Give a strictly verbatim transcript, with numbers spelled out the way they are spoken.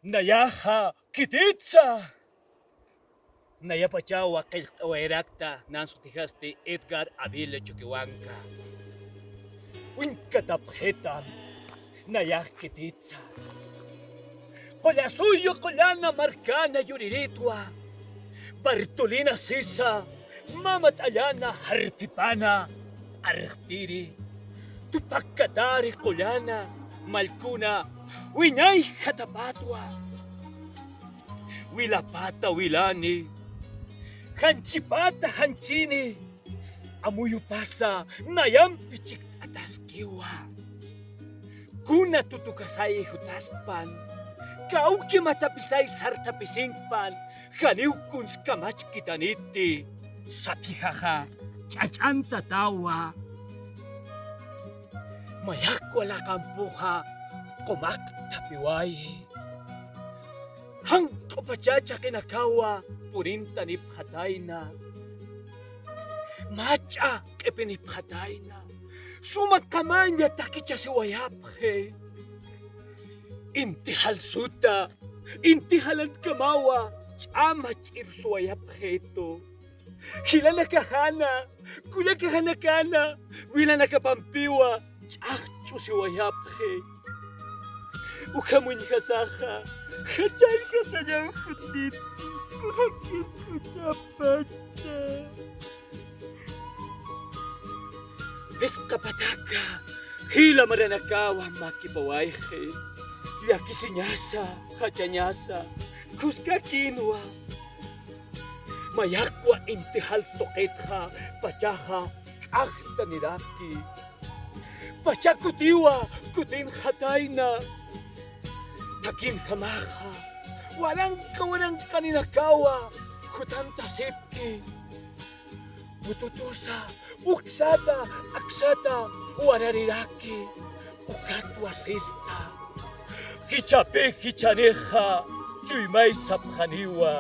Nayaxa kititsa. Nayapachawa qillqt'awayrakta, nan sutijasti Edgar Avila Chuquihuanca. Winkatapxitam, nayax kititsa. Qullasuyu qullana markana yuriritwa. Bartolina sisa, mama t'allana jarpipana arxtiri. Tupak katari qullana, mallkuna, wiñay jatapatwa. Wilapata wilani, janchipata janchini, amuyupasa nayampi chikt'ataskiwa. Kuna tutukasay jutaskpan, kawki matapisay sartapisinkpan, janiw kuns kamachkitaniti, saphijaxa ch'ach'antatawa. Mayakwa laqampuxa qumakthapiwayi. Janq'u pacha chhaqinakawa purintanipxatayna. Mach'a q'ipinipxatayna. Suma qamaña takichasiwayapxi. Inti jalsuta, inti jalantkamawa ch'ama ch'irsuwayapxitu. Jilanakajana, kullakajanakana, wilanakapampiwa ch'axch'usiwayapxi. Ukham uñjasaxa, jachalljasañaw jutiti, kullakiskuchapacha. Phisqa pataka, jila maranakawa makipawayxi, llakisiñasa, jachañasa, khuskakinwa. Mayakwa inti jal tuqitxa, pachaxa k'ajtaniraki. Pacha kutiwa kutinxatayna. Takinjamaxa, waranqa waranqaninakawa jutantasipki. Mututusa, uksata, aksata warariraki, ukatwa sista. Jichhapi jichhanixa, chuymay sapxaniwa,